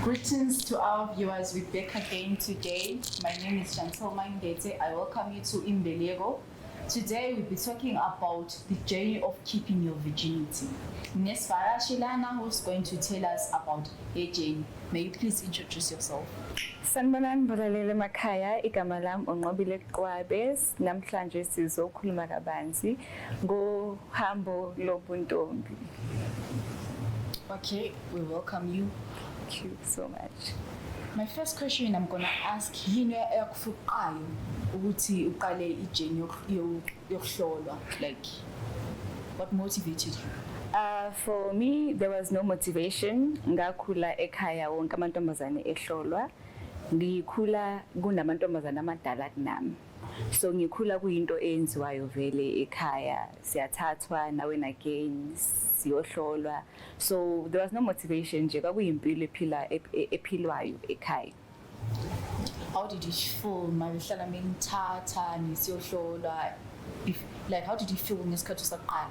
Greetings to our viewers. We're back again today. My name is Chantal Mangete. I welcome you to Imbeleko. Today we'll be talking about the journey of keeping your virginity. Nesvakashi lana who's going to tell us about her journey. May you please introduce yourself? Sanibonani balaleli emakhaya, igama lami uNqobile Qwabe. Namhlanje sizokhuluma kabanzi ngohambo lobuntombi. Okay, we welcome you. Thank you so much. My first question I'm gonna ask, yini eyakufuqayo ukuthi uqale i-journey yokuhlolwa, like, what motivated you? For me, there was no motivation. Ngakhula ekhaya wonke amantombazane ehlolwa. Ngikhula kunamantombazane amadala kunami. So ngikhula kuyinto eyenziwayo vele ekhaya. Siyathathwa now and again siyohlolwa. So there was no motivation nje, kwakuyimpilo ephila ephilwayo ekhaya. How did you feel mabehlala menithatha nisiyohlolwa? Like, how did you feel ngesikhathi usaqala?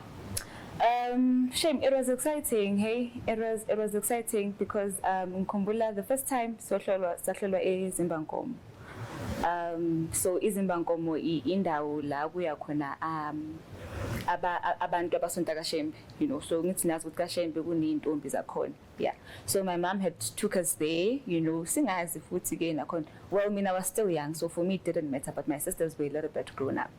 Shame, it was exciting, hey. It was exciting because ngikhumbula the first time sohlolwa, sahlolwa eZimbankomo. So iZimbankomo indawo la kuya khona abantu abasonta kaShembe. So ngithi nazi ukuthi kaShembe kuneyintombi zakhona. Yeah. So my mom had took us there, singazi futhi ke nakhona. Well, I mean, I was still young, so for me it didn't matter, but my sisters were a little bit grown up.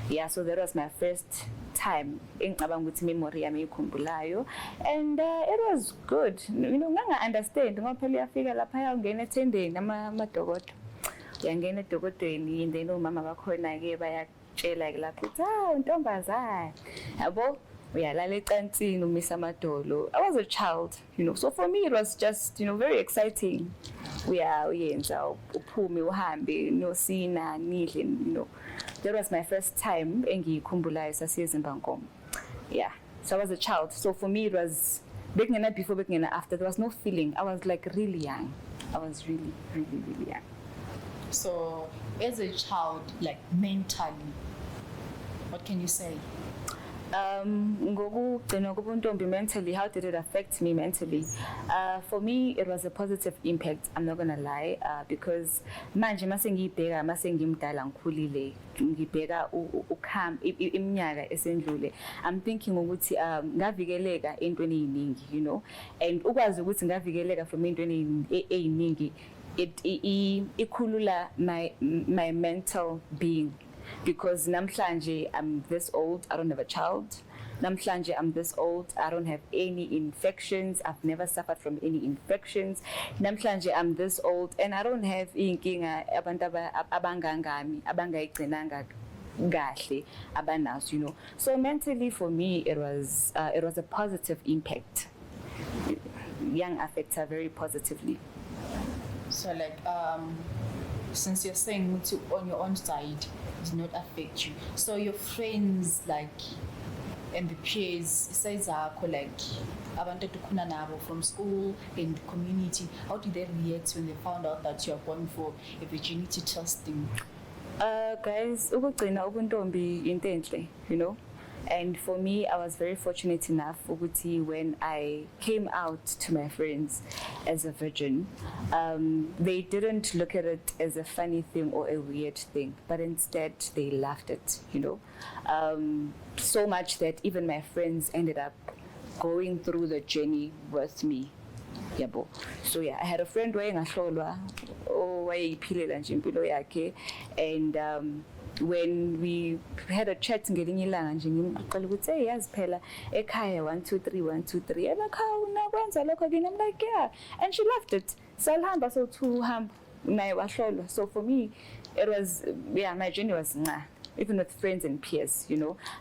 Yeah, so that was my first time engicabanga ukuthi memory yami eyikhumbulayo, and it was good. Nganga understand ngoba phela uyafika lapha, ungena ethendeni, amadokodo, uyangena edokodweni and then omama bakhona ke bayakutshela ke lapho ukuthi, "Ah, untombazane, yabo, uyalala ecansini, umisa amadolo." I was a child, so for me it was just very exciting. Uya uyenza, uphume, uhambe nosina, nidle. That was my first time engiyikhumbulayo, sasiye eZimbankomo. Yeah, so I was a child, so for me it was bekungena before, bekungena after, there was no feeling. I was like really young. I was really, really, really young. So, as a child, like, mentally, what can you say? Ngokugcinwa kobuntombi mentally, how did it affect me mentally? For me, it was a positive impact, I'm not gonna lie, because manje mase ngiyibheka, mase ngimdala, ngikhulile, ngibheka iminyaka esendlule, I'm thinking ukuthi ngavikeleka entweni eziningi, and ukwazi ukuthi ngavikeleka from entweni eziningi, it ikhulula my mental being, because namhlanje I'm this old, I don't have a child. Namhlanje I'm this old, I don't have any infections. I've never suffered from any infections. Namhlanje I'm this old and I don't have inkinga abantu abangangami abangayigcinanga kahle abanazo. So mentally, for me, it was a positive impact. Young affects her very positively. So, like, since you're saying to on your own side did not affect you, so your friends, like, and the peers, size zakho, like abantu okhula nabo from school and community, how did they react when they found out that you are going for a virginity testing? Guys, ukugcina ubuntombi into enhle. And for me, I was very fortunate enough ukuthi when I came out to my friends as a virgin, they didn't look at it as a funny thing or a weird thing, but instead they laughed it. So much that even my friends ended up going through the journey with me. Yabo, so yeah, I had a friend wayengahlolwa, owayeyiphilela nje impilo yakhe, and when we had a chat ngelinye ilanga nje, ngimxoxela ukuthi, "Hey, yazi phela ekhaya 1 2 3 1 2 3," emakhaya unakwenza lokho kini. I'm like, "Yeah," and she loved it. Salihamba, so two hamba naye wahlolwa. So for me it was, yeah, my journey was nca, even with friends and peers.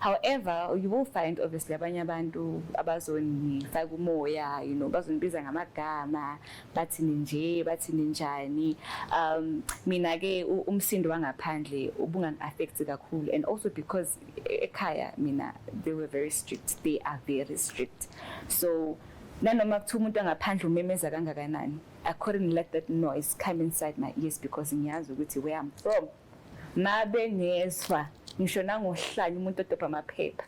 However, you will find obviously abanye abantu abazonifaka umoya, bazonibiza ngamagama, bathi ninje, bathi ninjani. Mina ke umsindo wangaphandle ubungangi-affect kakhulu, and also because ekhaya mina they were very strict. They are very strict. So nanoma kuthiwa umuntu angaphandle umemeza kangakanani, I couldn't let that noise come inside my ears, because ngiyazi ukuthi where I'm from, mabengezwa ngisho nangohlanya umuntu odobha amaphepha,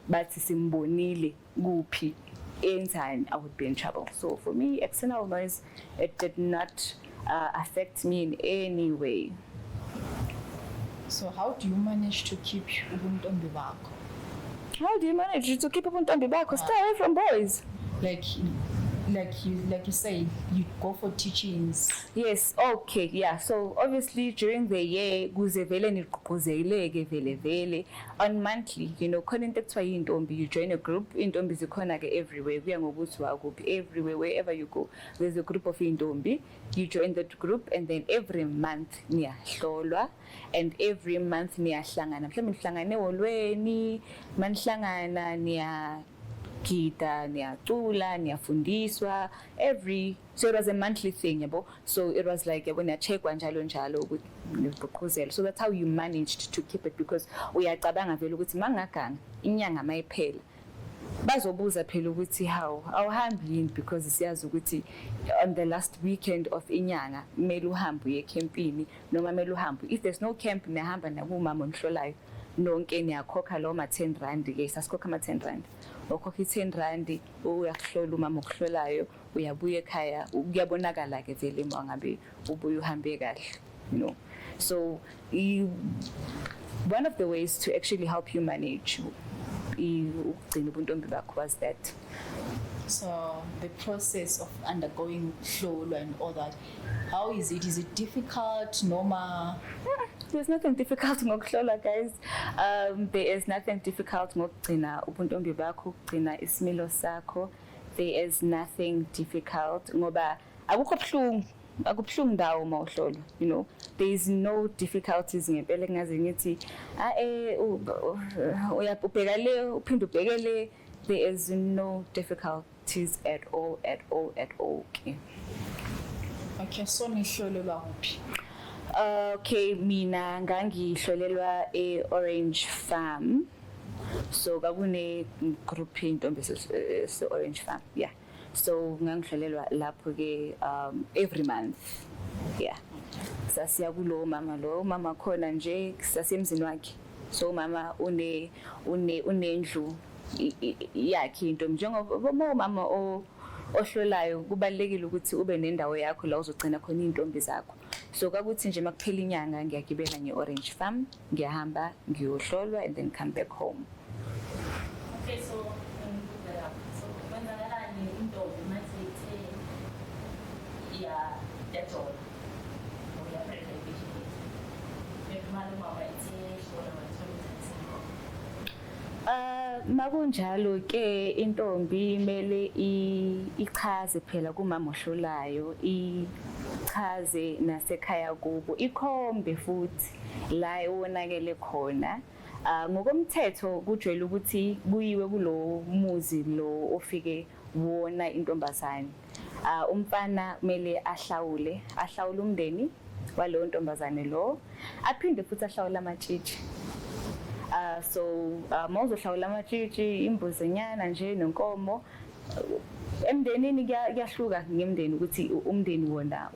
bathi simbonile kuphi. Enzani, I would be in trouble. So for me, external noise, it did not affect me in any way. So how do you manage to keep ubuntombi bakho? How do you manage to keep ubuntombi bakho? Stay away from boys. Like you say, you go for teachings. Yes, okay, yeah. So obviously during the year, kuze vele nigqugquzeleke vele vele on monthly, khona into ekuthiwa yintombi, you join a group, intombi zikhona ke everywhere, kuya ngokuthi wakuphi, everywhere, wherever you go, there's a group of intombi. You join that group and then every month niyahlolwa and every month niyahlangana. Mhlawumbe nihlangane eholweni, manihlangana niya gida, niyacula, niyafundiswa every, so it was a monthly thing, yabo. So it was like, yabo, niya-checkwa njalo njalo ukuthi nigqugquzela. So that's how you managed to keep it, because uyacabanga vele ukuthi mangaganga inyanga mayiphela bazobuza phela ukuthi how awuhambi yini, because siyazi ukuthi on the last weekend of inyanga kumele uhambe uye ecampini noma kumele uhambe, if there's no camp, niyahamba nakumama onihlolayo nonke, niyakhokha lawo ma-10 rand ke, sasikhokha ama-10 rand, ukhokha i-10 rand, uyakuhlola umama okuhlolayo, uyabuya ekhaya, kuyabonakala-ke vele uma ngabe ubuye uhambe kahle. So one of the ways to actually help you manage ukugcina ubuntombi bakho was that. So the process of undergoing hlolwa and all that, how is it? Is it difficult noma? There's nothing difficult ngokuhlola, guys. There is nothing difficult ngokugcina ubuntombi bakho, ukugcina isimilo sakho. There is nothing difficult ngoba akukho buhlungu, akubuhlungu ndawo mawuhlolwa. There is no difficulties ngempela engaze ngithi ah ubheka le, uphinde ubheke le. There is no difficulties at all, at all, at all ke. Okay, so nihlolelwa kuphi? Okay, mina ngangihlolelwa e-Orange Farm. So kwakune group intombi se Orange Farm. Yeah. So ngangihlolelwa lapho ke every month. Yeah. Sasiya kulo mama lo, mama khona nje sasemzini wakhe. So umama une unendlu yakhe intombi, njengoba umama o ohlolayo kubalekile ukuthi ube nendawo yakho la uzogcina khona iy'ntombi zakho. So kwakuthi nje makuphela inyanga ngiyagibela nge-Orange Farm, ngiyahamba ngiyohlolwa and then come back home. Okay, so ngibuza lapho. So kwenzakalani intombi mase ithe ya yajola or ya-break virginity? Maybe mali umama ithe hlola wathola ukuthi Makunjalo ke intombi imele ichaze phela kumama ohlolayo, ichaze nasekhaya kubo, ikhombe futhi la ewonakele khona. Ngokomthetho kujwayele ukuthi kuyiwe kulo muzi lo ofike wona intombazane. Umfana kumele ahlawule, ahlawule umndeni walowo ntombazane lo, aphinde futhi ahlawule amatshitshi. So mawuzohlawula amatshitshi, imbuzinyana nje nenkomo, emndenini kuyahluka ngemndeni ukuthi umndeni wona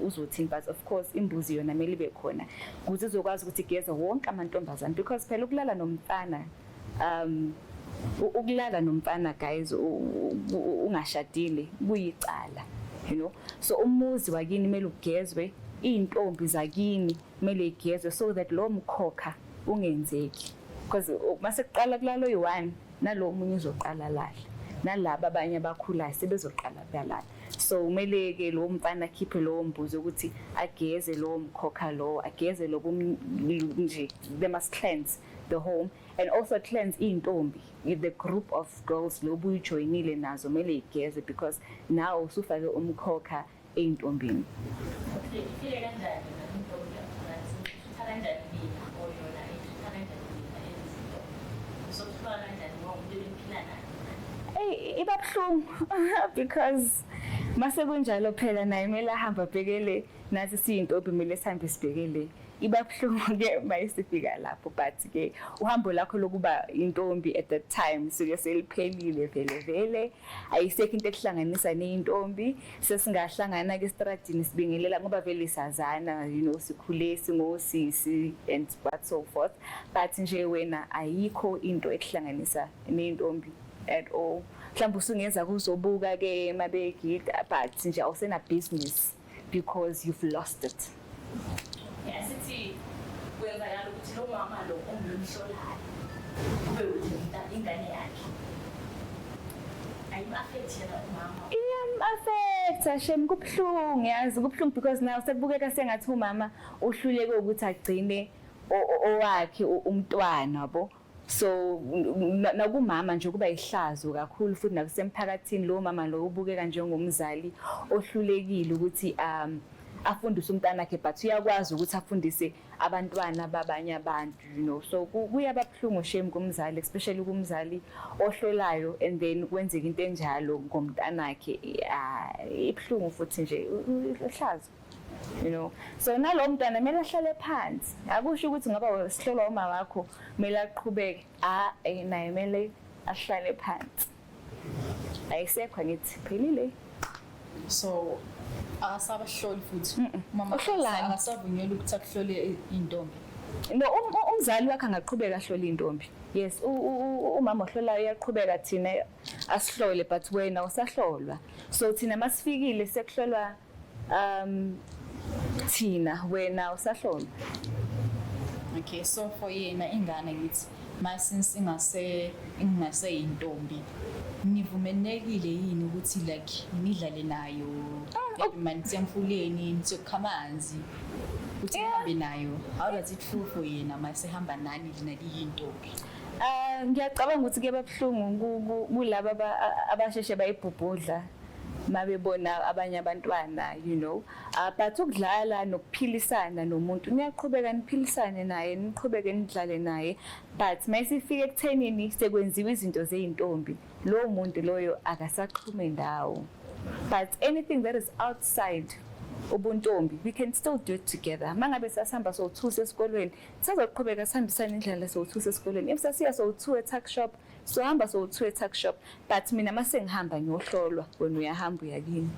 uzothini, but of course imbuzi yona kumele ibe khona ukuze izokwazi ukuthi igeze wonke amantombazane, because phela ukulala nomfana, ukulala nomfana, guys, ungashadile kuyicala. So umuzi wakini kumele ugezwe, iy'ntombi zakini kumele igezwe so that lo mkhokha ungenzeki, because mase kuqala kulalo yi-one, nalo omunye uzoqala lala, nalaba abanye abakhulayo sebezoqala balala. So kumele-ke lowo mfana akhiphe lowo mbuzi ukuthi ageze lowo mkhokha lowo, ageze lobo nje. They must cleanse the home and also cleanse iy'ntombi, the group of girls lobu uyijoyinile nazo kumele igezwe, because now usufake umkhokha ey'ntombini. Okay, ifike kanjani yona intombi ngathi ithutha kanjani nina or yona ithutha kanjani nina ezinto? Sokuhluka kanjani ngoba umuntu ebeniphila naye? Eyi, iba buhlungu because mase kunjalo phela naye kumele ahambe abhekele, nathi siyintombi kumele sihambe sibhekele. Iba buhlungu ke mayisifika lapho, but ke uhambo lakho lokuba intombi at that time suke seliphelile vele vele, ayisekho into ekuhlanganisa neyintombi. Sesingahlangana ke estradini sibingelela ngoba vele sazana, sikhule singosisi and what so forth, but nje wena ayikho into ekuhlanganisa neyintombi at all. Mhlawumbe usungenza kuzobuka ke mabegida, but nje awusena business because you've lost it. Yeah, sithi kwenzakala ukuthi lo mama lo ongumhlolayo kube ukuthi ingane yakhe ayim-affect yena umama? Iyam-affecta shem, kubuhlungu yazi, kubuhlungu because now sekubukeka sengathi umama uhluleke ukuthi agcine owakhe umntwana yabo. So nakumama nje kuba ihlazo kakhulu, futhi nakusemphakathini lo mama lo ubukeka njengomzali ohlulekile ukuthi afundise umntwana wakhe, but uyakwazi ukuthi afundise abantwana babanye abantu. So kuyaba buhlungu shame kumzali, especially kumzali ohlolayo, and then kwenzeka into enjalo ngomntanakhe. Ah, ibuhlungu futhi nje ihlazo. So nalo mntwana kumele ahlale phansi. Akusho ukuthi ngoba sihlolwa uma wakho kumele aqhubeke. Ah, naye kumele ahlale phansi. Ayisekho, angithi phelile. So akasabahloli futhi mama? Uhlolani? Akasavunyelwa ukuthi akuhlole intombi? No, umzali wakhe angaqhubeka ahlole intombi. Yes, umama ohlolayo uyaqhubeka, thina asihlole, but wena usahlolwa. So thina masifikile sekuhlolwa thina, wena usahlolwa. Okay, so for yena ingane, ngithi ma since ingase yintombi, nivumelekile yini ukuthi like nidlale nayo, maybe mani emfuleni, nitokha amanzi, ukuthi nihambe nayo? How does it feel for yena masehamba nani lina liyintombi? Ah, ngiyacabanga ukuthi kuyaba buhlungu kulaba abasheshe bayibhubhudla mabebona abanye abantwana. But ukudlala nokuphilisana nomuntu, niyaqhubeka niphilisane naye, niqhubeke nidlale naye, but mayisifika ekuthenini sekwenziwa izinto zeyintombi, lowo muntu loyo akasaxhume ndawo. But anything that is outside ubuntombi, we can still do it together. Mangabe sasihamba sowu-two esikolweni, sazoqhubeka sihambisane indlela sowu-two esikolweni. If sasiya sowu-two e-tuck shop, sohamba sowu-two e-tuck shop, but mina mase ngihamba ngiyohlolwa, wena uyahamba uyakini.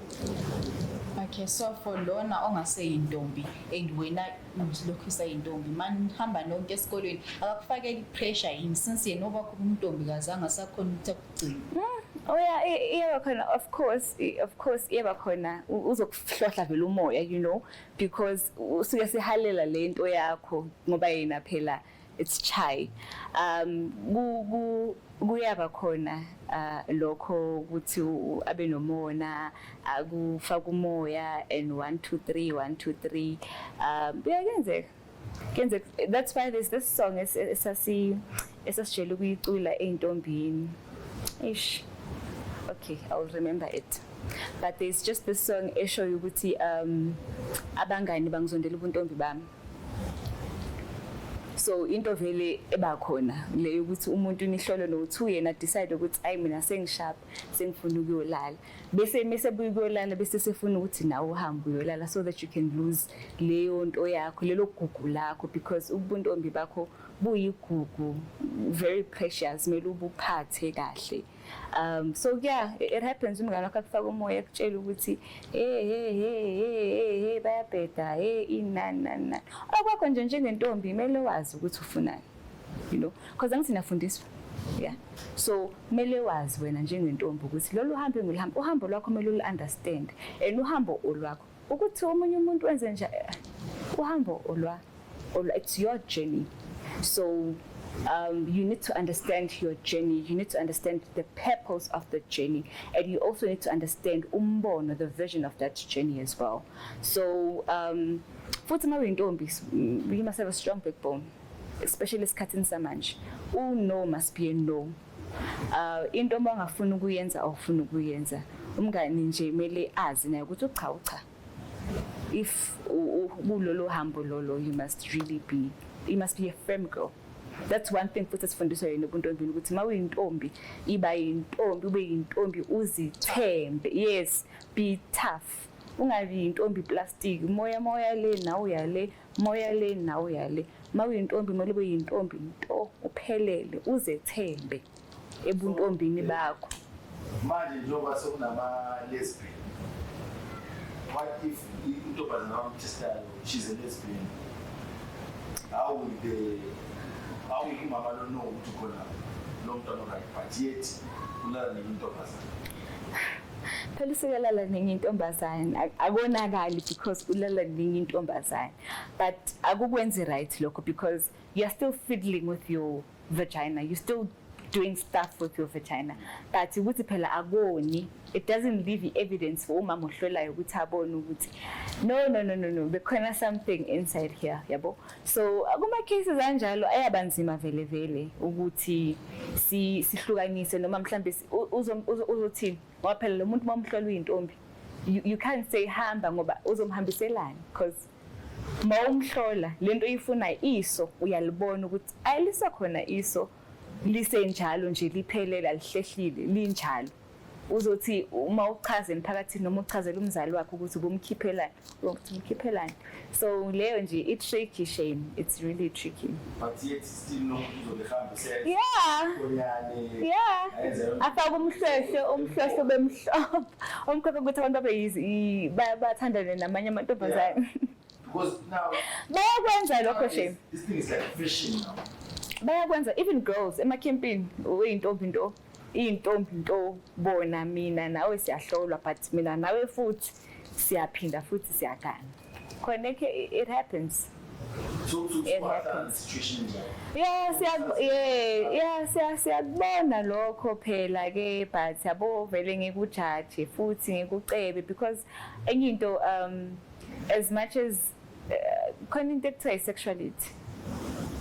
Okay, so for lona ongaseyintombi and wena ulokhu usayintombi, manihamba nonke esikolweni, akakufakeli i-pressure yini since yena obakho umntombi kazange asakhona ukuthi akugcine? Oh yeah, iyaba khona of course, of course iyaba khona. Uzokuhlohla vele umoya because usuke sihalela lento yakho ngoba yena phela it's chai. Kuyaba khona lokho ukuthi abe nomona, akufaka umoya and 1 2 3 1 2 3, kuyenzeka. Kuyenzeka. That's why there's this song esasijele ukuyicula eyintombini. Eish. Okay, I'll remember it. But there's just this song eshoyo ukuthi abangani bangizondela ubuntombi bami. So into vele ebakhona le ukuthi umuntu nihlolo no2, yena decide ukuthi ayi, mina sengisharp, sengifuna ukuyolala. Bese mase buya ukuyolala, bese sefuna ukuthi nawe uhambe uyolala so that you can lose leyo nto yakho, lelo gugu lakho, because ubuntombi bakho buyigugu, very precious, kumele ubuphathe kahle. So yeah, it happens, umngane wakho akufaka umoya, ekutshela ukuthi hey, hey, hey, hey, hey, hey, bayabheda, hey, inani nani nani. Okwakho nje njengentombi kumele wazi ukuthi ufunani because angithi niyafundiswa. Yeah, so kumele wazi wena njengentombi ukuthi lolu hambo enguluhamba, uhambo lwakho kumele ulu-understand and uhambo olwakho, ukuthi omunye umuntu wenze nje, uhambo olwa, it's your journey. So you need to understand your journey, you need to understand the purpose of the journey, and you also need to understand umbono, the vision of that journey as well. So futhi uma uyintombi, you must have a strong backbone, especially esikhathini samanje. U-no must be a no. Into uma ungafuni ukuyenza, awufuni ukuyenza. Umngani nje kumele azi naye ukuthi ucha, ucha. If kulolo hambo lolo, you must really be, you must be a firm girl. That's one thing futhi esifundiswa yena ebuntombini, ukuthi uma uyintombi, iba yintombi, ube yintombi, uzithembe. Yes, be tough, ungabi yintombi plastic, moya moya le nawe uya le, moya le nawe uya le. Uma uyintombi kumele ube yintombi nto, uphelele, uzethembe ebuntombini bakho. Manje njengoba sekunama-lesbian, what if intombazana bamthestayo, she's a lesbian? How will umama lo know ukuthi khona Lo mntwana right, but yet ulala nenye intombazane. Phela usukelala nenye intombazane, akonakali because ulala nenye intombazane, but akukwenzi right lokho because you're still fiddling with your vagina, you're still doing stuff with your vagina, but ukuthi phela akoni, it doesn't leave evidence for umama ohlolayo ukuthi abone ukuthi no, no, no, no, no, bekhona something inside here, yabo. So kuma cases anjalo ayabanzima vele vele ukuthi sihlukanise noma mhlambe uzothini, ngoba phela lo muntu mamhlola uyintombi, you can't say hamba ngoba uzomhambiselani, because mawumhlola lento oyifunayo, iso uyalibona ukuthi ayilisakhona, iso lisenjalo nje, liphelele, alihlehlile, linjalo. Uzothi uma uchaza emphakathini noma uchazela umzali wakhe ukuthi ubumkhiphelani, uzokuthi umkhiphelani. So leyo nje i-tricky, shame, it's really tricky. But yet still nomuntu uzobe ehamba konyane. Ayenze yonke. Afake umhlwehlwe, umhlwehlwe bemhlophe, umkhokho ukuthi abantu babe bathandane namanye amantombazane. Because now Bayakwenza lokho, shame. This thing is like fashion now. Bayakwenza, even girls emakhempini, uyintombi nto, iyintombi nto bona. Mina nawe siyahlolwa, but mina nawe futhi siyaphinda futhi siyagana khona ke. It happens. So It what happens. Situation njalo. Yeah, siyakubona lokho phela ke, but yabo vele ngikujaje futhi ngikucebe because enye into, as much as khona into ekuthiwa i-sexuality,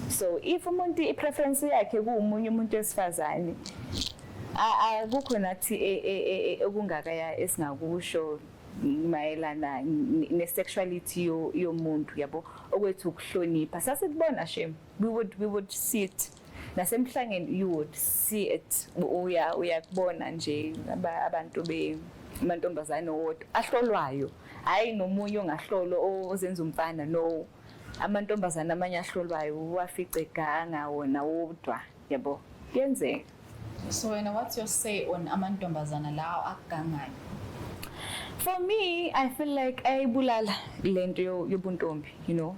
so if umuntu i-preference yakhe kuwumunye umuntu wesifazane, akukho nathi okungakaya esingakusho mayelana ne-sexuality yomuntu, yabo. Okwethu ukuhlonipha. Sasikubona, shame, we would see it nasemhlangeni, you would see it, uya uyakubona nje abantu be amantombazane wodwa ahlolwayo, hayi nomunye ongahlolwa ozenza umfana, no, amantombazane amanye ahlolwayo uwafice eganga wona wodwa, yabo, kuyenzeka. So wena, what's your say on amantombazana lawo agangayo? For me, I feel like ayibulala lento yobuntombi,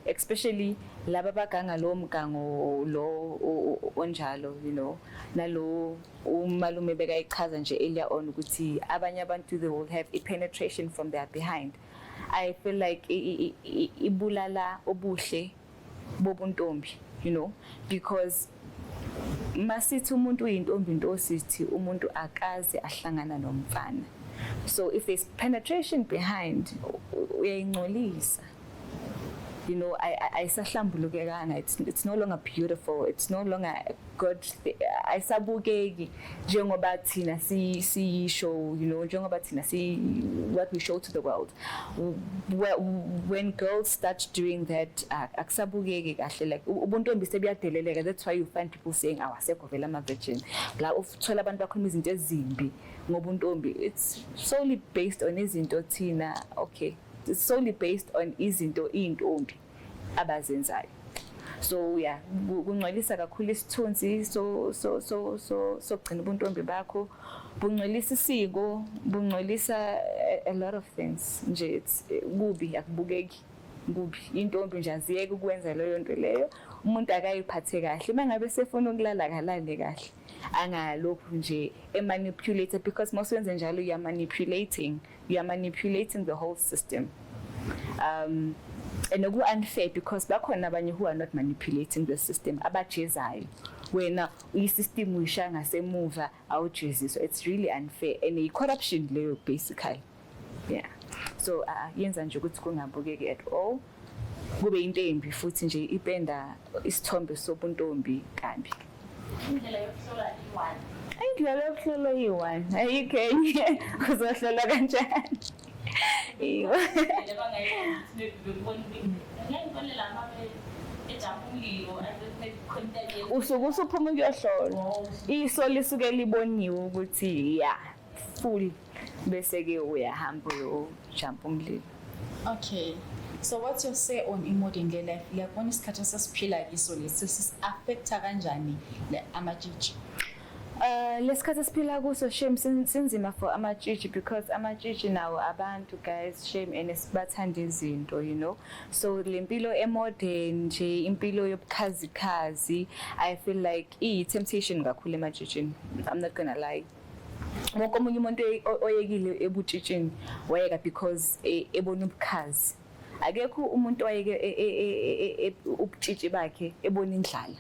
especially laba abaganga lo mgango lo onjalo, nalo umalume bekayichaza nje earlier on ukuthi abanye abantu, they will have a penetration from their behind. I feel like ibulala obuhle bobuntombi, because masithi umuntu uyintombi nto, sithi umuntu akaze ahlangana nomfana. So if there's penetration behind, uyayingcolisa, ayisahlambulukekanga. It's no longer beautiful, it's no longer a good ayisabukeki njengoba thina siyisho, njengoba thina si what we show to the world. When girls start doing that, akusabukeki kahle, like ubuntombi sebuyadeleleka. That's why you find people saying awasekho vele ama-virgin la, uthola abantu bakhuluma izinto ezimbi ngobuntombi. It's solely based on izinto thina, okay, it's solely based on izinto iy'ntombi abazenzayo. So yeah, kungcolisa kakhulu isithunzi so so so so sokugcina ubuntombi bakho, bungcolisa isiko, bungcolisa a lot of things nje. It's kubi, akubukeki, kubi. Intombi nje aziyeke ukwenza leyo nto leyo. Umuntu akayiphathe kahle, uma ngabe sefuna ukulala kalale kahle, angalokhu nje emanipulate, because mawusenze njalo you are manipulating the whole system, and ku-unfair because bakhona abanye who are not manipulating the system, abajezayo. Wena i-system uyishaya ngasemuva, awujeziswa. It's really unfair and i-corruption leyo basically, yeah. So yenza nje ukuthi kungabukeki at all, kube into embi futhi nje, ipenda isithombe sobuntombi kabi. Indlela yokuhlola i-one? Indlela yokuhlola iyi-one, ayikho enye. Uzohlola kanjani? Iyo. Indlela abangayenza ukuthi maybe bekubona ukuthi ngiyangibonela uma ejampa umlilo, maybe khona into ayenza. Usuke usuphuma ukuyohlolwa, iso lisuke liboniwe ukuthi ya full, bese-ke uyahamba uyojampa umlilo. Okay. So what's your say on i-modern day life? Liyabona isikhathi esesiphila kiso lesi, sisi-affecta kanjani le amatshitshi? Lesikhathi esiphila kuso, shame, sinzima for amatshitshi because amatshitshi nawo abantu, guys, shame, and sibathanda izinto. So le mpilo e-modern nje, impilo yobukhazikhazi, I feel like iyi-temptation kakhulu ematshitshini. I'm not gonna lie. Wonke omunye umuntu oyekile ebutshitshini wayeka because ebona ubukhazi. Akekho umuntu oyeke ubutshitshi bakhe ebona indlala.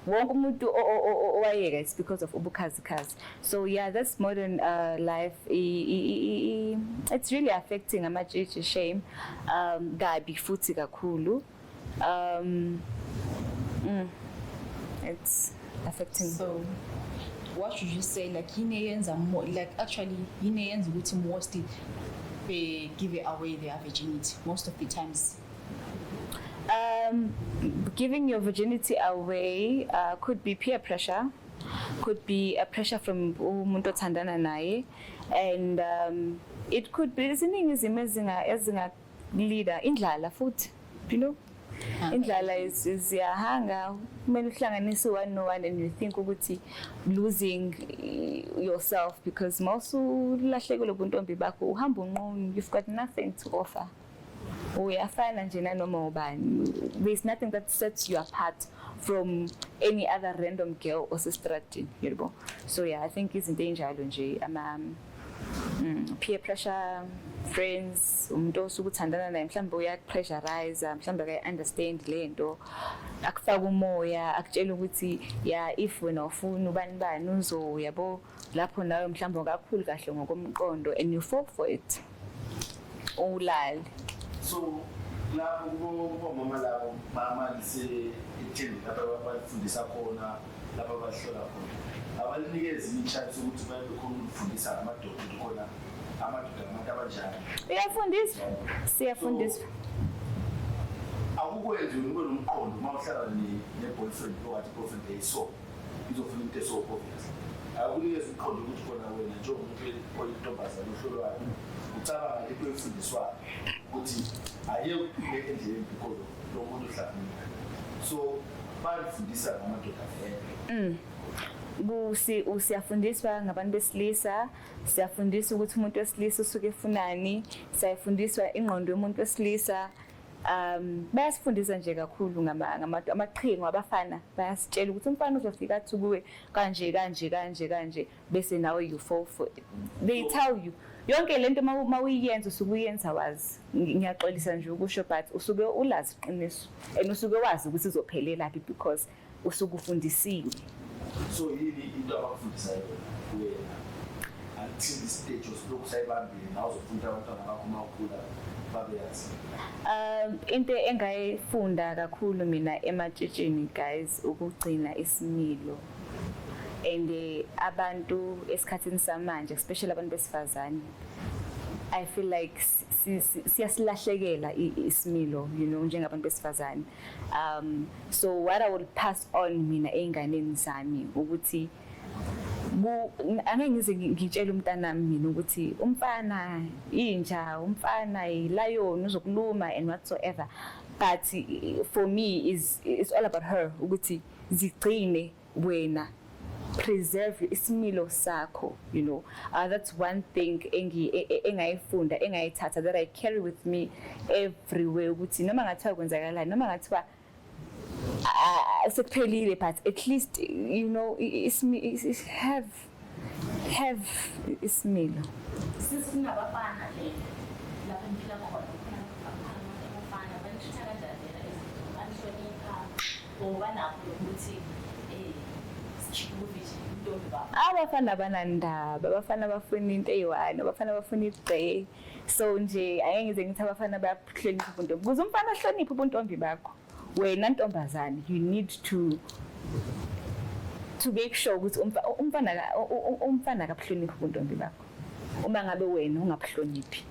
Wonke umuntu owayeka, it's because of ubukhazikhazi. So yeah, that's modern life. It's really affecting amatshitshi, shame, kabi futhi kakhulu. It's affecting. So what should you say, like, yini eyenza like, actually, yini eyenza ukuthi most they give away their virginity most of the times? Giving your virginity away could be peer pressure, could be a pressure from umuntu othandana naye, and it could be ziningi izimo ezinga lead-a indlala futhi. Indlala is yahanga, kumele uhlanganise one no one and you think ukuthi losing yourself, because mawusulahlekelwe ubuntombi bakho, uhamba unqunu, you've got nothing to offer, uyafana nje nanoma ubani. There's nothing that sets you apart from any other random girl osestradini, yebo. So yeah, I think izinto ey'njalo nje, ama peer pressure, friends, umuntu osuke uthandana naye mhlawumbe uyakupressurize, mhlawumbe akayi-understand le nto, akufaka umoya, akutshela ukuthi ya, if wena ufuna ubani bani uzo, yabo, lapho nawe mhlawumbe ungakhuli kahle ngokomqondo and you fall for it, ulale. So lapho kubomama labo bamalise ekutheni lapho abafundisa khona, lapho abahlola khona, abalinikezi i-chance ukuthi babe khona ukufundisa amadoda ukuthi khona amadoda ngabantu abanjani? Uyafundiswa, siyafundiswa. Akukwenzi wena ube nomqondo uma uhlala ne-boyfriend okathi i-boyfriend eyiso izofuna into eso, obvious, akunikeza umqondo ukuthi khona wena njengomuntu oyintombazane ohlolwayo ucabanga lento oyifundiswayo ukuthi ayeke uphume endleleni because of lo muntu ohlangene naye. So bayafundisa ngamadoda vele? Siyafundiswa ngabantu besilisa, siyafundiswa ukuthi umuntu wesilisa usuke efunani, siyafundiswa ingqondo yomuntu wesilisa. Bayasifundisa nje kakhulu amaqhinga abafana, bayasitshela ukuthi umfana uzofika athi kuwe kanje kanje kanje kanje, bese nawe you fall for it. They tell you yonke lento, uma uyiyenza usuke uyenza wazi. Ngiyaxolisa nje ukusho, but usuke ulazi iqiniso and usuke wazi ukuthi izophelelaphi because usuke ufundisiwe. So yini into abakufundisa yona wena until istage osilokhu usayibambile nawe uzofunda abantwana bakho uma ukhula babeyazi? Into engayifunda kakhulu mina ematshitshini, guys, ukugcina isimilo. And abantu esikhathini samanje, especially abantu besifazane, I feel like siyasilahlekela isimilo njengabantu besifazane. So what I will pass on mina ey'nganeni zami ukuthi angeke ngize ngitshele umntanami mina ukuthi umfana inja, umfana yi-lion, uzokuluma and whatsoever, but for me is it's all about her ukuthi zigcine wena, preserve isimilo sakho. That's one thing engayifunda, engayithatha, that I carry with me everywhere, ukuthi noma ngathiwa kwenzakalani, noma ngathiwa sekuphelile, but at least have isimilo. Sinabafana le lapho engiphila khona, khona abafana banitreat-a kanjani lena izinto, banihlonipha or banakho lokuthi sikhiphe ubuvirgin intombi babo? Abafana banandaba, abafana bafuna into eyi-one, abafana bafuna igqe. So nje angeke ngize ngithi abafana bayahlonipha ubuntombi. Ukuze umfana ahloniphe ubuntombi bakho, wena ntombazane, you need to make sure ukuthi umfana akabuhloniphi ubuntombi bakho uma ngabe wena ungabuhloniphi.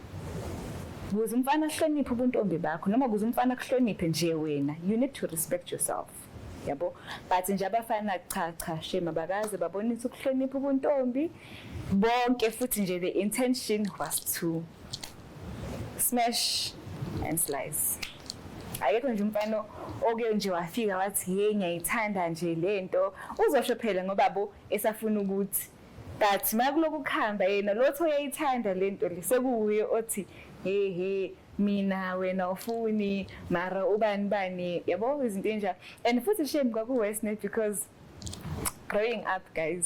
Ukuze umfana ahloniphe ubuntombi bakho, noma ukuze umfana akuhloniphe nje wena, you need to respect yourself, yabo. But nje abafana, cha cha, shame, abakaze babonise ukuhlonipha ubuntombi bonke. Futhi nje the intention was to smash and slice. Akekho nje umfana oke nje wafika wathi, "Hey, ngiyayithanda nje lento." Uzosho phela ngoba bo esafuna ukuthi, but makuloku kuhamba yena lotho uyayithanda lento le, sekuwuye othi, "Hey, hey, mina wena ufuni mara ubani bani," yabo, izinto enjalo. And futhi shame, kwaku-worse ne, because growing up, guys,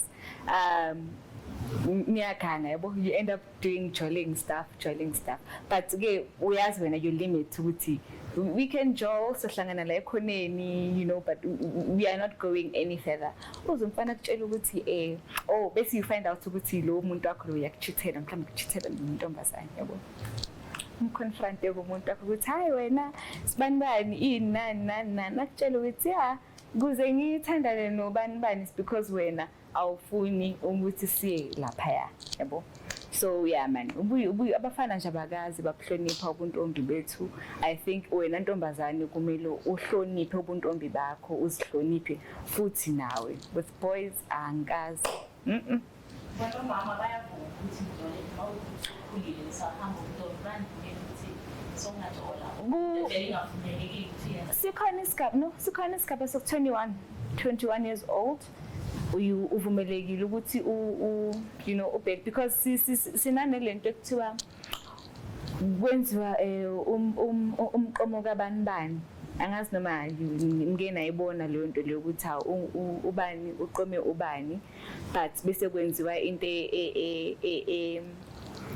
niyaganga, yabo, you end up doing jolling stuff, jolling stuff, but ke uyazi wena your limit ukuthi we can jol, sohlangana la ekhoneni, but we are not going any further. Uze umfana kutshela ukuthi oh, bese you find out ukuthi lo muntu wakho lo uyakuchithela, mhlawumbe kuchithela nentombazane, yabo. Umconfronte kumuntu wakho ukuthi, "Hayi wena, sibani bani, ini, nani nani nani." Akutshela ukuthi, "Ya, kuze ngithandane nobani bani is because wena awufuni ukuthi siye laphaya," yabo. So yeah man, ubuye abafana nje abakazi babuhlonipha ubuntombi bethu. I think wena ntombazane kumele uhloniphe ubuntombi bakho, uzihloniphe futhi nawe. With boys, angikazi. Bona omama bayavuma ukuthi ngijole uma ukhulile, usahamba ubuntombi, banivumela ukuthi sowungajola? Vele ingavumelekile ukuthi yenza? Sikhona isigaba, no, sikhona isigaba soku 21, 21 years old, uyu uvumelekile ukuthi u ubheke, because sinanelento ekuthiwa kwenziwa umqomo kabani bani. Angazi noma ngike nayibona leyo nto leyo, ukuthi hawu, ubani uqome ubani, but bese kwenziwa into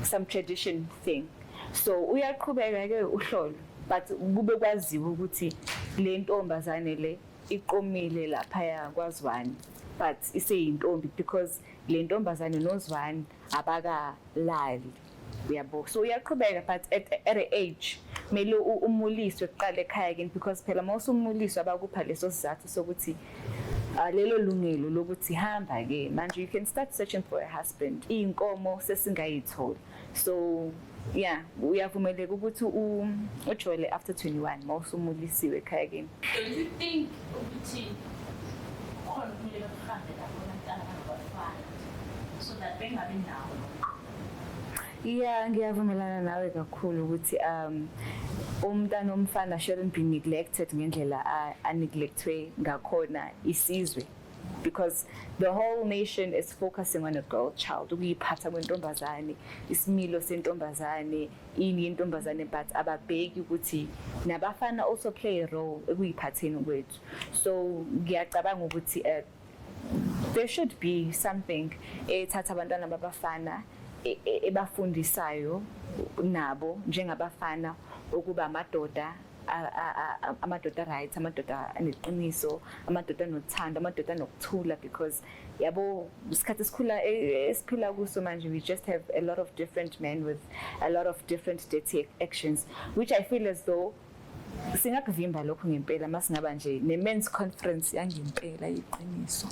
some tradition thing. So uyaqhubeka ke uhlolo, but kube kwaziwa ukuthi le ntombazane le iqomile laphaya kwazwani, but iseyintombi because le ntombazane nozwani abakalali, uyabo. So uyaqhubeka, but at a age kumele umuliswe kuqala ekhaya kini, because phela uma usumuliswa bakupha leso sizathu sokuthi lelo lungelo lokuthi hamba ke manje, you can start searching for a husband, iy'nkomo sesingayithola. So yeah, uyavumeleka ukuthi ujole after 21 uma usumulisiwe ekhaya kini. Don't you think ukuthi kukhona kumele bakuhambe lapho abantwana bangabafana so that bengabi nawo? Yeah, ngiyavumelana nawe kakhulu ukuthi umntana omfana shouldn't be neglected ngendlela a-neglectwe ngakhona isizwe, because the whole nation is focusing on a girl child, ukuyiphatha kwentombazane, isimilo sentombazane, ini yentombazane, but ababheki ukuthi nabafana also play a role ekuyiphatheni kwethu. So ngiyacabanga ukuthi there should be something ethatha abantwana babafana, ebafundisayo nabo njengabafana ukuba amadoda, amadoda right, amadoda aneqiniso, amadoda anothando, amadoda anokuthula, because yabo, isikhathi esikhula esiphila kuso manje, we just have a lot of different men with a lot of different dirty actions, which I feel as though singakuvimba lokho ngempela masingaba nje ne-men's conference yangempela iqiniso,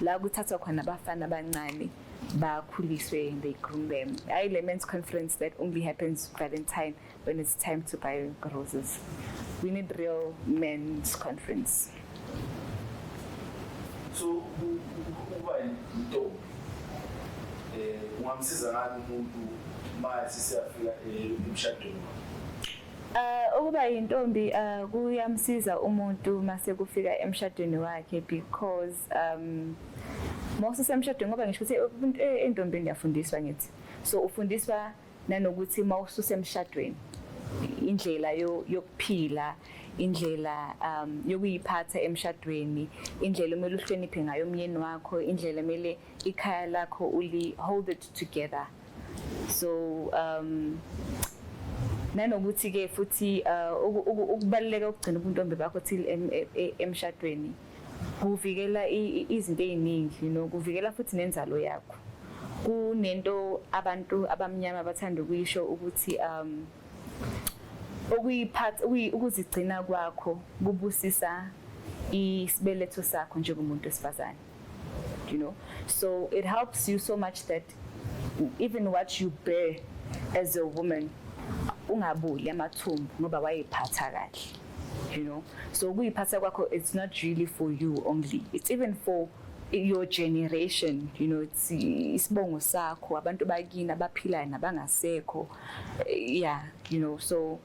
la kuthathwa khona abafana abancane bakhuliswe, they groom them, hayi le men's conference that only happens Valentine when it's time to buy roses. We need real men's conference. So ukuba intombi kungamsiza ngani umuntu uma sisiyafika emshadweni? Ukuba yintombi kuyamsiza umuntu mase kufika emshadweni wakhe, because mase usemshadweni, ngoba ngisho ukuthi umuntu entombini uyafundiswa ngithi, so ufundiswa nanokuthi mawususemshadweni indlela yokuphila, indlela yokuyiphatha emshadweni, indlela omele uhloniphe ngayo umyeni wakho, indlela emele ikhaya lakho uli hold it together. So nanokuthi ke futhi ukubaluleka ukugcina ubuntombi bakho till emshadweni kuvikela izinto ey'ningi, kuvikela futhi nenzalo yakho. Kunento abantu abamnyama bathanda ukuyisho ukuthi ukuyiphatha, ukuzigcina kwakho kubusisa isibeletho sakho njengomuntu wesifazane. So it helps you so much that even what you bear as a woman ungabuli amathumbu ngoba wayiphatha kahle. So ukuyiphatha kwakho, it's not really for you only, it's even for your generation. It's isibongo sakho, abantu bakini abaphilayo nabangasekho. Yeah, so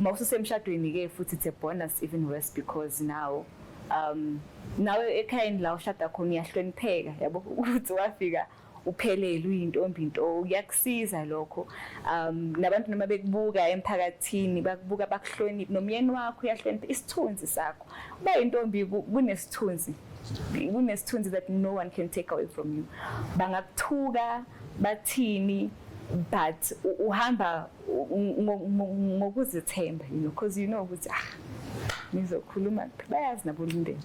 Mawususemshadweni ke futhi, it's a bonus, even worse, because now nawe ekhayeni la ushada khona uyahlonipheka, yabo, ukuthi wafika uphelele, uyintombi into. Kuyakusiza lokho. Nabantu noma bekubuka emphakathini, bakubuka bakuhloniphe, nomyeni wakho uyahlonipha isithunzi sakho. Uba intombi kunesithunzi, kunesithunzi that no one can take away from you. Bangakuthuka bathini, but uhamba ngokuzithemba because you know ukuthi, ah, nizokhuluma, bayazi nabo umndeni.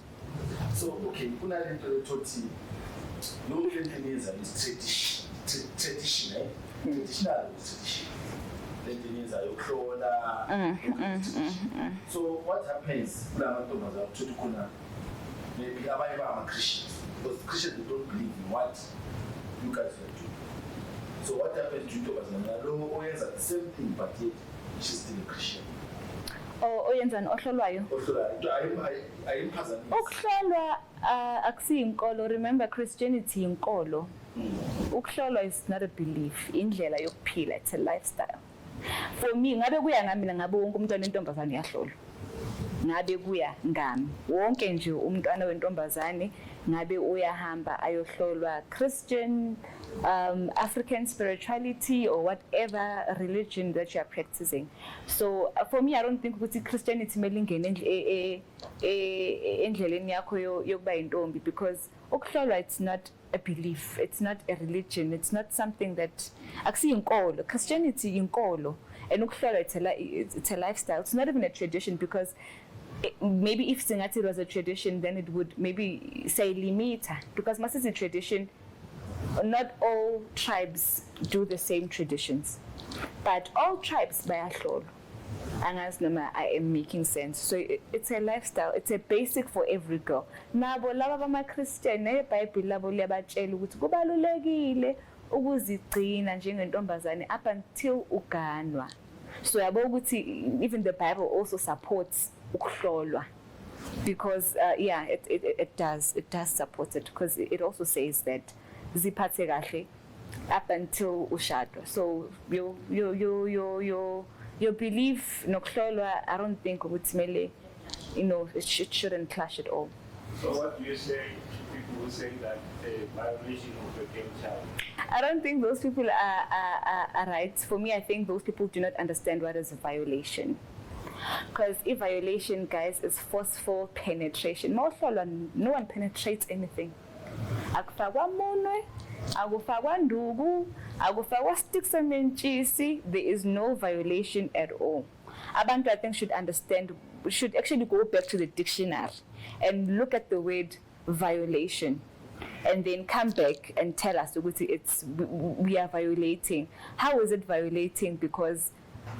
So okay, kunalento lethothi yonke lento eniyenzayo is tradition, tradition, eh, traditional is tradition lento eniyenzayo yokuhlola, yonke tradition. So what happens kula mantombazane uthothi khona maybe abanye bangama-Christians, because Christians, they don't believe in what you guys are doing? So what happens to intombazane nalo oyenza the same thing, but yet she's still a Christian? Oyenzani, ohlolwayo? Ohlolayo, into ayimphazamisi? Ukuhlolwa akusiyinkolo. Remember, Christianity inkolo. Ukuhlolwa is not a belief, indlela yokuphila, it's a lifestyle. For me, ngabe kuya ngami mina, ngabe wonke umntwana wentombazane uyahlolwa. Ngabe kuya ngami, wonke nje umntwana wentombazane ngabe uyahamba ayohlolwa, Christian, African spirituality or whatever religion that you are practicing. So for me, I don't think ukuthi Christianity kumele ingene endleleni yakho yokuba yintombi, because ukuhlolwa, it's not a belief, it's not a religion, it's not something that, akusiyinkolo. Christianity inkolo, and ukuhlolwa, it's a lifestyle. It's not even a tradition, because maybe if singathi it was a tradition, then it would maybe say limita, because masithi tradition, not all tribes do the same traditions, but all tribes bayahlolwa. Angazi noma I am making sense. So it's a lifestyle, it's a basic for every girl. Nabo laba bama-Christian, neBhayibheli labo liyabatshela ukuthi kubalulekile ukuzigcina njengentombazane up until uganwa. So yabo ukuthi even the Bible also supports ukuhlolwa, because yeah, it does support it, because it also says that ziphathe kahle up until ushadwa. So your belief nokuhlolwa, I don't think ukuthi kumele, it shouldn't clash at all. So what do you say to people who say that the violation of the girl child? I don't think those people are right. For me, I think those people do not understand what is a violation. Because if violation, guys, is forceful penetration. Mawuhlolwa, no one penetrates anything. Akufakwa munwe, akufakwa nduku, akufakwa stick sementshisi. There is no violation at all. Abantu, I think, should understand, should actually go back to the dictionary and look at the word "violation" and then come back and tell us ukuthi it's we are violating. How is it violating? Because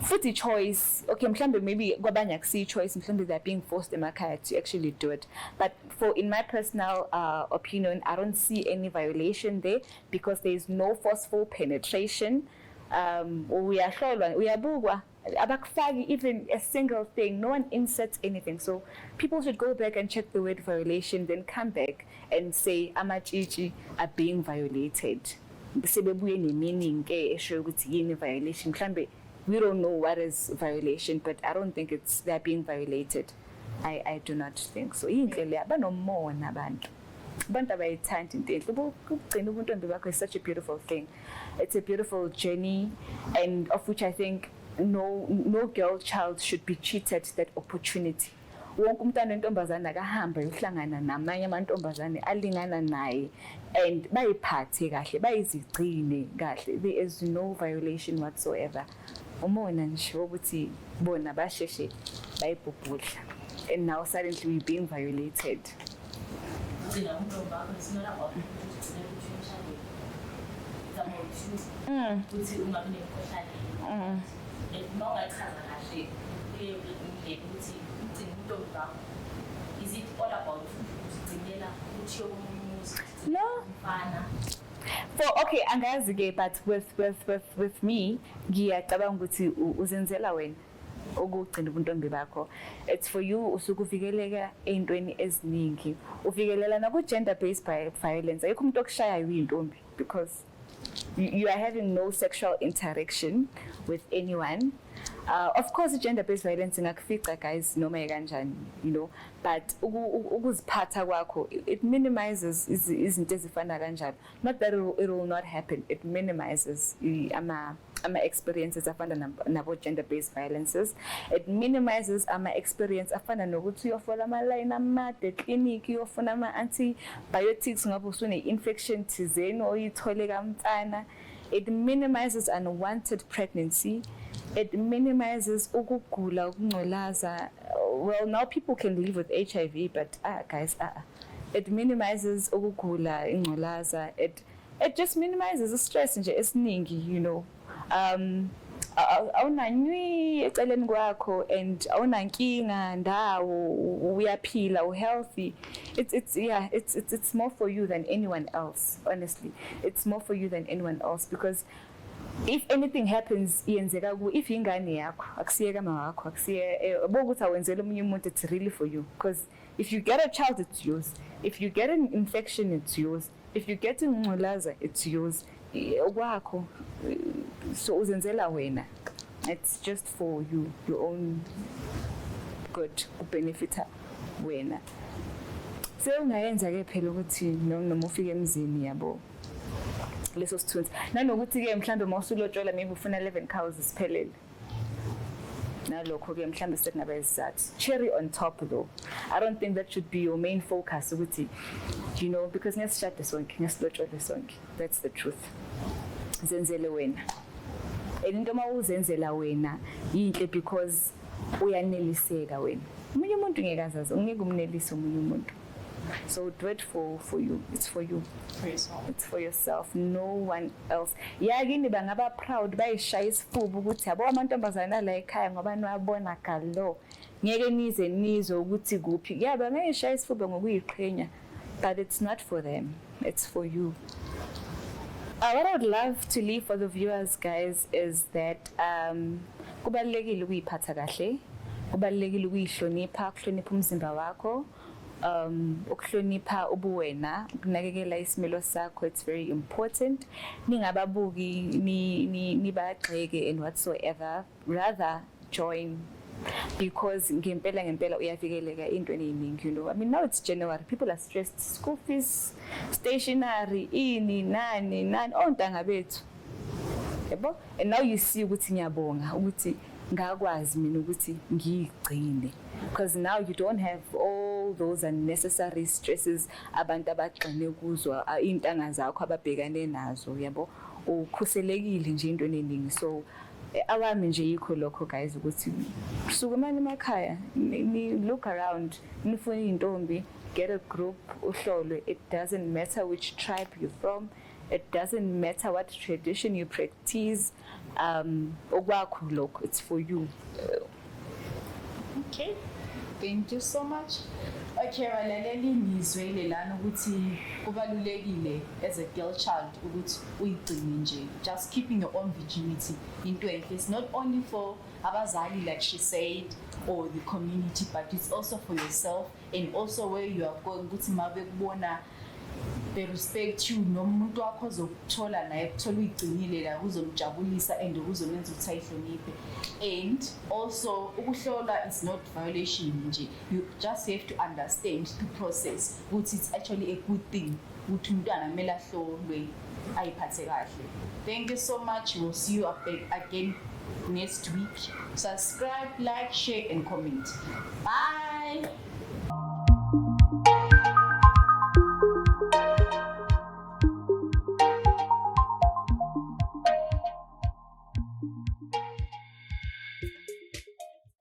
futhi choice, okay, mhlambe maybe kwabanye akusiyi choice, mhlambe they're being forced emakhaya to actually do it. But for in my personal opinion, I don't see any violation there, because there is no forceful penetration. Uyahlolwa, uyabukwa, abakufaki even a single thing. No one inserts anything. So people should go back and check the word "violation", then come back and say amatshitshi are being violated, sebebuye ne-meaning ke eshoyo ukuthi yini violation. Mhlambe we don't know what is violation, but I don't think it's they're being violated. I do not think so. Yinhle leya, banomona abantu. Abantu abayithandi into enhle. Ukugcina ubuntombi bakho is such a beautiful thing. It's a beautiful journey, and of which I think no girl child should be cheated that opportunity. Wonke umntwana wentombazane akahamba ayohlangana namanye amantombazane alingana naye and bayiphathe kahle, bayizigcine kahle. There is no violation whatsoever. Umona nje wokuthi bona basheshe bayibhubhudla and now suddenly we being violated. Ugcina ubuntombi bakho, it's not about ukuthi ugcine ukuthi emshadweni. It's about you ukuthi ungabi nemikhuhlane. And uma ungachaza kahle kuye indlela ukuthi ugcine ubuntombi bakho, is it all about uzigcinela ukuthi uyomunye umuzi? No. Umfana. For okay, angazi ke, but with me, ngiyacabanga ukuthi uzenzela wena ukugcina ubuntombi bakho. It's for you. Usuke uvikeleka ey'ntweni eziningi, uvikelela naku gender based violence. Ayikho umuntu okushayayo uyintombi, because you are having no sexual interaction with anyone. Of course, gender based violence ingakufica, guys, noma kanjani, but ukuziphatha kwakho, it minimizes izinto ezifana kanjalo. Not that it will not happen. It minimizes ama experiences afana nabo gender based violences. It minimizes ama experience afana nokuthi uyofola ama line amade eclinic, uyofuna ama antibiotics ngoba usune infection thizeni oyithole kamfana. It minimizes unwanted pregnancy. It minimizes ukugula, ukungcolaza. Well, now people can live with HIV, but ah, guys, ah, it minimizes ukugula, ingcolaza. It just minimizes stress nje esiningi. Awunanywi eceleni kwakho and awunankinga ndawo, uyaphila, u-healthy. It's yeah, it's more for you than anyone else. Honestly, it's more for you than anyone else, because if anything happens, iyenzeka ku if ingane yakho, akusiye kama wakho, akusiye bokuthi awenzele omunye umuntu. It's really for you, because if you get a child, it's yours. If you get an infection, it's yours. If you get ingculaza, it's yours. Okwakho. So uzenzela wena. It's just for you, your own good, kubenefita wena. Sewungayenza ke phela ukuthi noma ufika emzini, yabo, leso sithunzi, nanokuthi-ke mhlambe uma usulotshola, maybe ufuna 11 cows siphelele. Nalokho-ke mhlambe sekungaba isizathu, cherry on top. Though I don't think that should be your main focus ukuthi because ngesishade sonke, ngesilotshole sonke. That's the truth. Zenzele wena, and into uma uzenzela wena yinhle because uyaneliseka wena. Omunye umuntu ngeke azazi, ungeke umnelise omunye umuntu. So do it for you. It's for you. For yourself. It's for yourself, no one else. Yakini bangaba proud, bayishaya isifuba ukuthi yabo amantombazana la ekhaya ngoba niwabona galo, ngeke nize nizwe ukuthi kuphi. Yeah, bangayishaya isifuba ngokuyiqhenya, but it's not for them, it's for you. What I would love to leave for the viewers, guys, is that kubalulekile ukuyiphatha kahle, kubalulekile ukuyihlonipha, ukuhlonipha umzimba wakho, ukuhlonipha ubuwena, ukunakekela isimilo sakho. It's very important. Ningababuki, ni ni nibagxeke and whatsoever. Rather join, because ngempela ngempela uyavikeleka intweni eziningi. I mean, now it's January, people are stressed, school fees, stationery, ini nani nani, ontanga bethu, yabo. And now you see ukuthi ngiyabonga ukuthi ngakwazi mina ukuthi ngiyigcine, because now you don't have all those unnecessary stresses abantu abagxine kuzo, iy'ntanga zakho ababhekane nazo, yabo. Ukhuselekile nje intweni eningi. So awami nje yikho lokho, guys, ukuthi sukumani emakhaya, ni look around, nifune iy'ntombi, get a group, uhlolwe. It doesn't matter which tribe you're from. It doesn't matter what tradition you practice. Okwakho lokho. It's for you. Okay. Thank you so much. Okay, balaleli, nizwele lana ukuthi kubalulekile as a girl child ukuthi uyigcine nje. Just keeping your own virginity into enhle. It's not only for abazali, like she said, or the community, but it's also for yourself and also where you are going, ukuthi mabekubona they respect you, noma umuntu wakho ozokuthola naye kuthola uyigcinile la, kuzomjabulisa and kuzomenza ukuthi ayihloniphe. And also ukuhlola is not violation nje. You just have to understand the process, ukuthi it's actually a good thing ukuthi umntwana kumele ahlolwe, ayiphathe kahle. Thank you so much. We'll see you up again next week. Subscribe, like, share and comment. Bye.